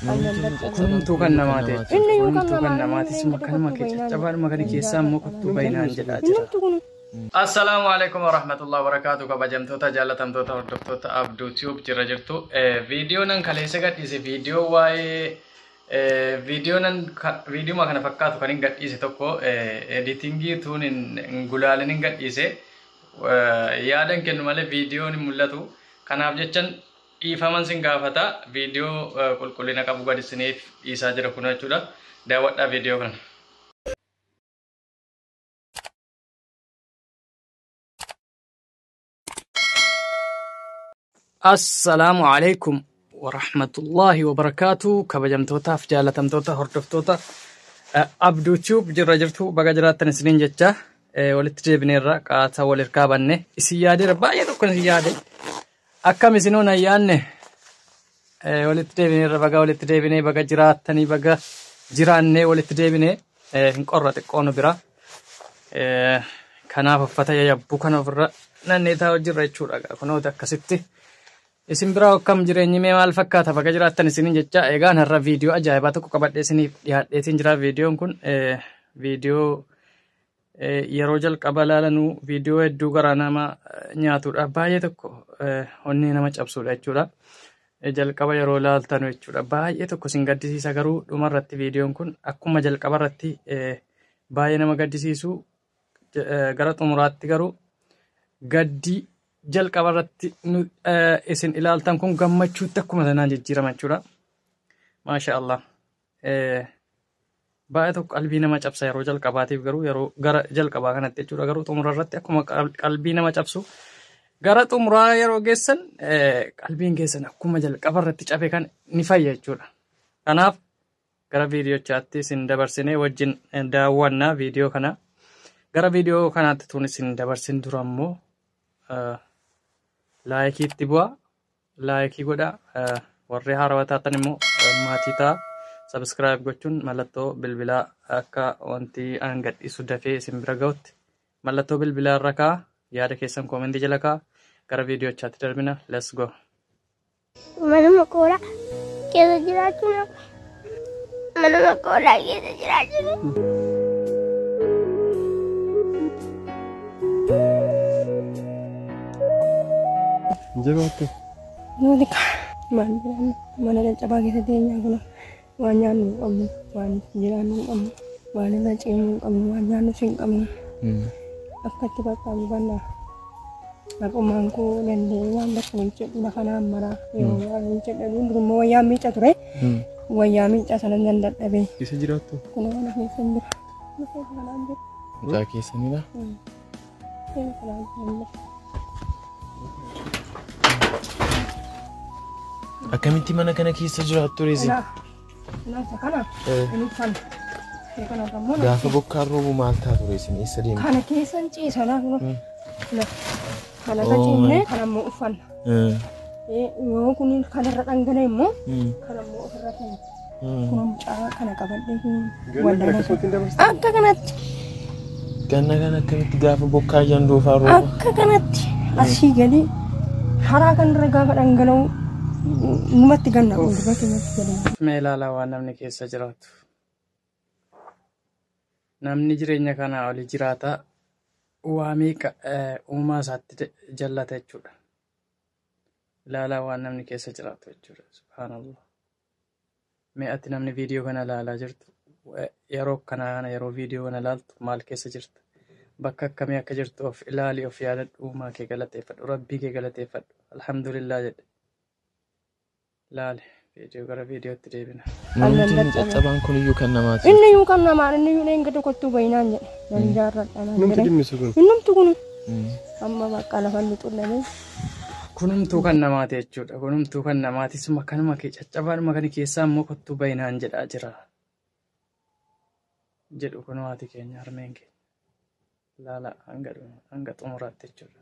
Kunumtuu kan namaati jechuudha. Kunumtuu kan namaati. Suma kanuma kee caccabaadhuma kana keessaa immoo kottuu bayinaan jedhaa jira. Assalaamu alaikum warahmatullahi wabarakatuh. Kabajamtoota, jaalatamtoota, hordoftoota Abduu Tube, jira jirtu. Viidiyoo nan kaleessa gadhiise, viidiyoo waa'ee viidiyoo nan viidiyoo kana fakkaatu kan hin gadhiise tokko editingii tuun hin gulaalin hin gadhiise, yaadan kennu malee viidiyoon hin mul'atu. Kanaaf jechan dhiifaman sin gaafata. Viidiyoo qulqullina qabu gad isiniif dhiisaa jira kun jechuudha. Daawwadhaa viidiyoo kana. Assalaamu alaikum warahmatullahi wabarakaatu. Kabajamtootaaf jaalatamtoota hordoftoota Abduu Tube, jirra jirtu, baga jiraattan isiniin jecha. Walitti deebineerra, qaataa wal hirkaa banne. Isin yaadeera, baay'ee tokko isin yaade. Akkam isinuu nan yaadne? Walitti deebineerra, baga walitti deebinee, baga jiraattanii, baga jiraannee walitti deebinee. Hin qorra xiqqoo nu bira. Kanaaf uffata yayyabuu kana ofirra nannee taa'u jirra jechuudha. Kunooti akkasitti. Isin biraa akkam jireenyi, mee maal fakkaata? Baga jiraattan isiniin jecha. Egaan har'a viidiyoo ajaa'ibaa tokko qabadhee isiniif dhiyaadheetiin jira. Viidiyoon kun viidiyoo yeroo jalqaba ilaalanuu viidiyoo hedduu garaa nama nyaatudha. Baay'ee tokko onnee nama cabsudha jechuudha. Jalqaba yeroo ilaaltanu jechuudha. Baay'ee tokko isin gaddisiisa, garuu dhumarratti viidiyoon kun akkuma jalqaba irratti baay'ee nama gaddisiisu, gara xumuraatti garuu gaddii jalqaba irratti isin ilaaltan kun gammachuutti akkuma sanaan jijjiirama jechuudha. Maasha Allah. Baay'ee tokko qalbii nama cabsa yeroo jalqabaatiif, garuu yeroo gara jalqabaa kanatti jechuudha, garuu xumura irratti akkuma qalbii nama cabsu, gara xumuraa yeroo geessan qalbiin keessan akkuma jalqaba irratti cabe kan ni fayya jechuudha. Kanaaf gara viidiyochaatti isin dabarsinee wajjin daawwannaa viidiyoo kana. Gara viidiyoo kanaatti tun isin dabarsin dura immoo laayikiitti bu'aa, laayikii godhaa, warri haarawaa taatan immoo maatii ta'a. Subscribe gochuun mallattoo bilbilaa akka wanti an gadhiisu dafee isin bira ga'utti mallattoo bilbilaa irra kaa'a. Yaada keessan koomentii jala kaa'a. Gara viidiyochaatti darbina. Let's go. Manuma kooraa keessa jiraachuun, manuma kooraa keessa jiraachuun. Jabaattu. Nuti maal jiraannu, mana caccabaa keessa teenyaa kun, waan nyaannu hin qabnu, waan jiraannu hin qabnu, waan irra ciimnu hin qabnu, waan nyaannus hin qabnu. Akkatti bakka bannaa. Maqummaan koo danda'ee waan bakka hojjedhu lafa naan maraa yeroo waan hojjedhu durummoo wayyaa miica ture. Wayyaa miica sana nan dadhabee. Keessa jiraattu? Kun mana keessa hin jiru. Mana keessa kanaan jiru. Mucaa keessanidha? Keessa kanaan jiru. Akkamitti mana kana keessa jiraattu reezi? Kana kana. Inni kana. Kana gammoo. Gaafa bokkaan roobu maal taatu reesin? Eessa deemtu? Kana keessan ciisa laa kun. Kana irra ciifnee kana immoo uffanna. Yoo kun kanarra dhangala'e immoo kana immoo ofirra keenya. Kun mucaa kana qabadhee kun wal'aana. Akka kanatti. Ganna kana akkamitti gaafa bokkaa jandoofaa rooba? Akka kanatti asii gadi karaa kanarra gaafa dhangala'u numatti ganna, fuuldura keenyatti gadi. Mee ilaalaa waan namni keessa jiraatu. Namni jireenya kanaa oli jiraata waa meeqa uumaa isaatti jallata jechuudha. Ilaalaa waan namni keessa jiraatu jechuudha. Subhaanallah. Mee ati namni viidiyoo kana ilaalaa jirtu, yeroo kana yeroo viidiyoo kana ilaaltu maal keessa jirta? Bakka akkamii akka jirtu of ilaali, of yaadadhu, uumaa kee galateeffadhu, rabbii kee galateeffadhu. Alhamdulillah jedhe. Ilaali viidiyoo, gara viidiyootti deebina. Manumti caccabaan kun iyyuu kan namaati. Inni iyyuu kan namaa, inni iyyuu dheenga kottuu bayinaan jedhe. Nan jaarradha naan Numti jedhe. dhimmisu kun. Innumtu kun amma bakka lafa lixu. Kunumtuu kan namaati jechuudha. Kunumtuu kan namaati. Suma kanuma kee caccabaadhuma kana keessaa immoo kottuu bayinaan jedhaa jira. Jedhu kun haati keenya, harmeen keenya. Ilaala hanga xumuraatti jechuudha.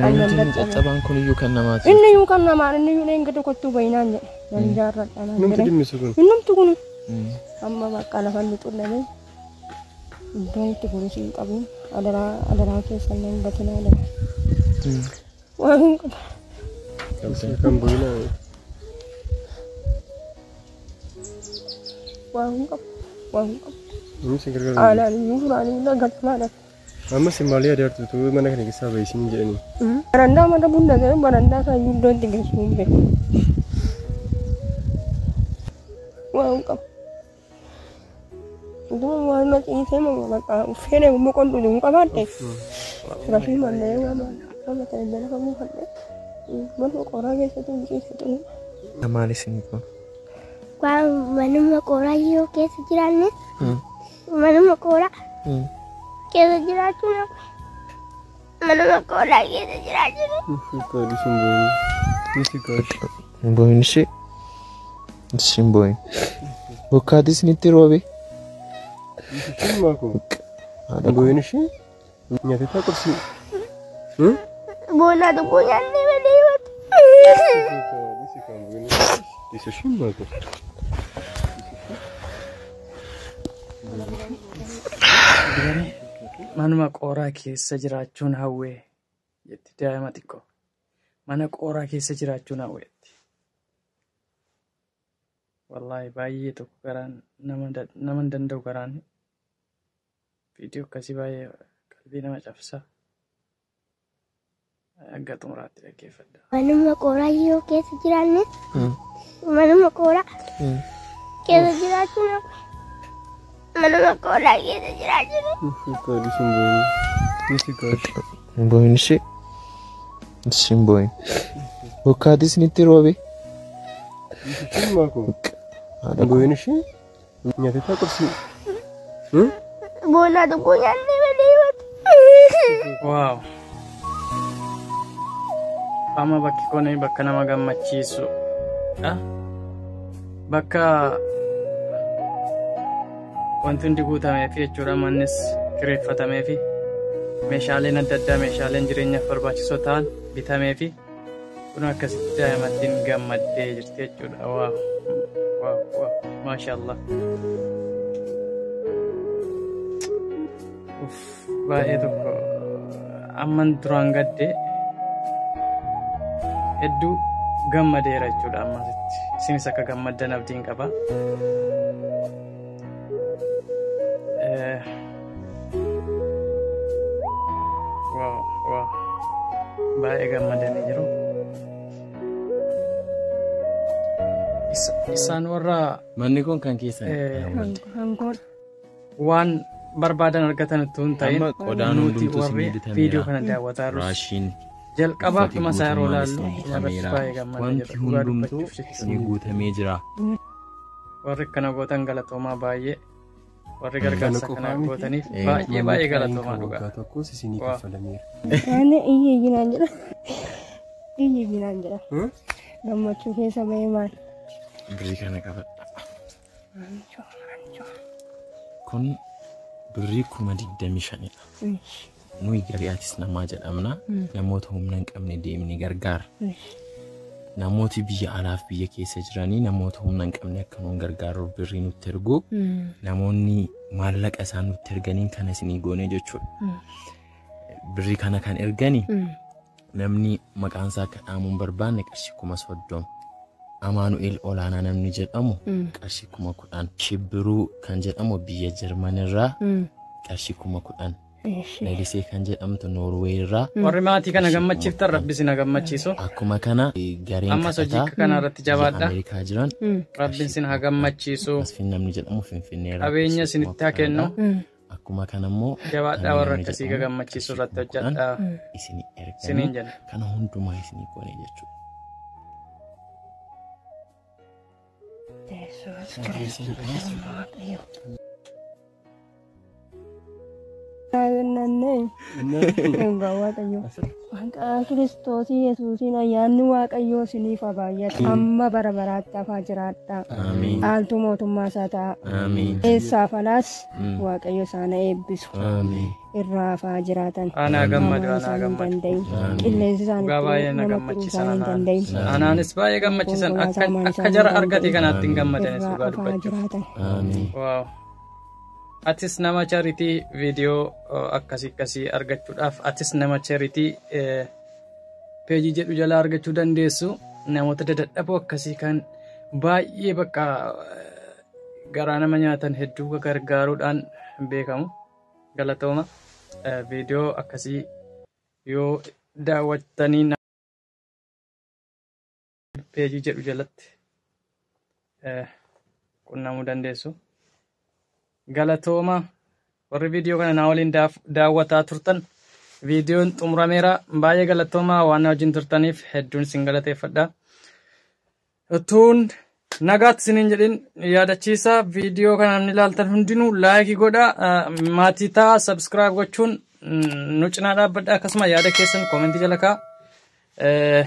Manumti caccabaan kun iyyuu kan namaati. Inni iyyuu kan namaa, inni iyyuu dheenga kottuu bayinaan jedhe. Nan jaarradha naan Numti jedhe. dhimmisu kun. Innumtu kun amma bakka lafa lixu dhabee iddoon itti kunis hin qabu. Adaraa, adaraa keessan nan gatinaa, adaraa. Waan hin qabu. Kan bu'inaa. Waan hin qabu. Waan hin qabu. Inni si gargaaru. Aanaan iyyuu furaanii nagartamaadha. Amma si maal yaada jirtu utuu mana kana keessaa bahi siin jedhanii. Barandaa mana bunda ta'e barandaa isaa iyyuu iddoo itti geessu hin beeku. Waan hin qabu. Utuma waan na ciisee bakka uffeen boqonnuu hin qabaadhe. Rafii manneen waan nama ta'e jala kan buufadhe. Mana qoraa keessatti hin ciise. Maal isin kun? Waan manuma qoraa yeroo keessa jiraanne manuma qoraa keessa jiraachuun manuma qoraa keessa jiraachuun. Hin boo'in ishee. Hin boo'in. Bokkaatis nitti roobe. Boo'in ishee nyaatee qorsii. Boolaa tokko nyaannee malee himatu. Manuma qooraa keessa jiraachuun hawwee jetti daa'ima xiqqoo. Mana qooraa keessa jiraachuun hawweetti. Wallaahi baay'ee tokko garaan nama hin danda'u garaan viidiyoo akkasii baay'ee qalbii nama cabsa. Hanga xumuraatti dhaggeeffadha. Manuma qoraa yeroo keessa jiraanne manuma qoraa keessa jiraachuun manuma qoraa keessa jiraachuun. Hin boo'in ishee. Hin boo'in. Bokkaatis nitti roobe. Boo'in ishee nyaatee qorsii. Boolaa tokko nyaannee malee himatu. Waaw! Amma bakki kun bakka nama gammachiisudha. Bakka wanti hundi guutameefi jechuudha. Mannis kireeffatameefi meeshaaleen adda addaa meeshaaleen jireenyaaf barbaachisoo ta'an bitameefi kun akkasitti daa'imattiin gammaddee jirti jechuudha. Waaw! Waaw! Waaw! Maashaallah! Uff! Baay'ee tokko amman duraan gaddee hedduu gammadeera jechuudha ammasitti. Isinis akka gammaddan abdiin qaba. Waaw! Waaw! Baay'ee gammadanii jiru. Isaan warra Manni kun kan keessan. waan barbaadan argatan utuu hin ta'in Amma qodaan nuti hundumtuu warri isinii bitameera. viidiyoo kana daawwataa jirrus Raashiin. jalqaba uffati akkuma isaa yeroo guutummaan ilaallu isinii irratti bitameera. baay'ee gammadna Wanti jedha. Dhugaa hundumtuu dubbachuuf jechuudha. isinii guutamee jira. Warri akkana gootan galatoomaa baay'ee warri gargaarsa kana gootaniif baay'ee baay'ee galatoomaa dhugaa. Waggaa tokkos isinii Waaw. kaffalameera. Ani iyyi iyyinaan jedha. Iyyi iyyinaan jedha. Gammachuu keessa bahee maal? Birrii kana qabadha. Kun birrii 25,000dha. Nuyi gari'aatis namaa jedhamna. Namoota humna hin qabne deemnee gargaara. Namooti biyya alaaf biyya keessa jiranii namoota humna hin qabne akka nuun gargaaruuf birrii nutti ergu. Namoonni maallaqa isaan nutti erganiin kana isinii goone jechuudha. Birrii kana kan ergani namni maqaan isaa akka dhaamu hin barbaanne qarshii 30,000. Amaanu'el Olaanaa namni jedhamu qarshii 10,000. Shibbiruu kan jedhamu biyya Jarmanirraa qarshii 10,000. Lalisee kan jedhamtu Noorweeyirraa. Warri maatii kana gammachiiftan rabbi isin haa gammachiisu. Akkuma kana gareen Ammas hojii kadhataa akka kanaa irratti biyya jabaadha. Ameerikaa jiran Rabbiin isin haa gammachiisu. Masfiin namni jedhamu Finfinneerraa Qabeenya qarshii isinitti haa kennu. 10,000dha. Akkuma kana immoo Jabaadhaa warra namni akkasii jedhamu gammachiisu irratti qarshii 10,000 hojjedhaa. isinii erganii Isiniin jenna. kana hundumaa isinii goone jechuudha. Yesuus Kiristoos Waaqayyo. Nannee dhugaa Waaqayyo. Waaqa Kiristoos Yesuusiin ayyaanni Waaqayyoo isiniif haa baay'atu. Amma bara baraatti hafaa jiraadha. Amiin. Dhaaltuu mootummaa isaa ta'a. Amiin. Eessaaf alaas Waaqayyo isaan haa eebbisu. Amiin. Irraa hafaa jiraatan. Anaa gammadu, Hamaan anaa isaan hin gammadu. danda'in. Qilleensi isaan Dhugaa baay'ee ittiin na namatti gammachiisan isaan hin anaan. danda'in. Anaanis baay'ee gammachiisan Konkolaataa hamaan akka isaan jara hin argate danda'in. kanaatti hin gammadanis Irraa dhugaa hafaa dubbachuuf. jiraatan. Amiin. Waaw. Atis nama charity viidiyoo akkasii akkasii argachuudhaaf atis nama charity peejii jedhu jalaa argachuu dandeessu. Namoota dadadhaboo akkasii kan baay'ee bakka garaa nama nyaatan hedduu gargaaruudhaan beekamu. Galatooma. Viidiyoo akkasii yoo daawwattanii peejii jedhu jalatti qunnamuu dandeessu. Galatooma warri viidiyoo kana naa waliin daawwataa turtan, viidiyoon xumurameera. Baay'ee galatooma, waan na wajjin turtaniif hedduun isin galateeffadha. Utuun nagaatti isiniin jedhin, yaadachiisa, viidiyoo kana namni ilaaltan hundinuu like godhaa, maatii ta'a, subscribe gochuun nu cinaa dhaabbadha, akkasuma yaada keessan comment jala kaa'aa.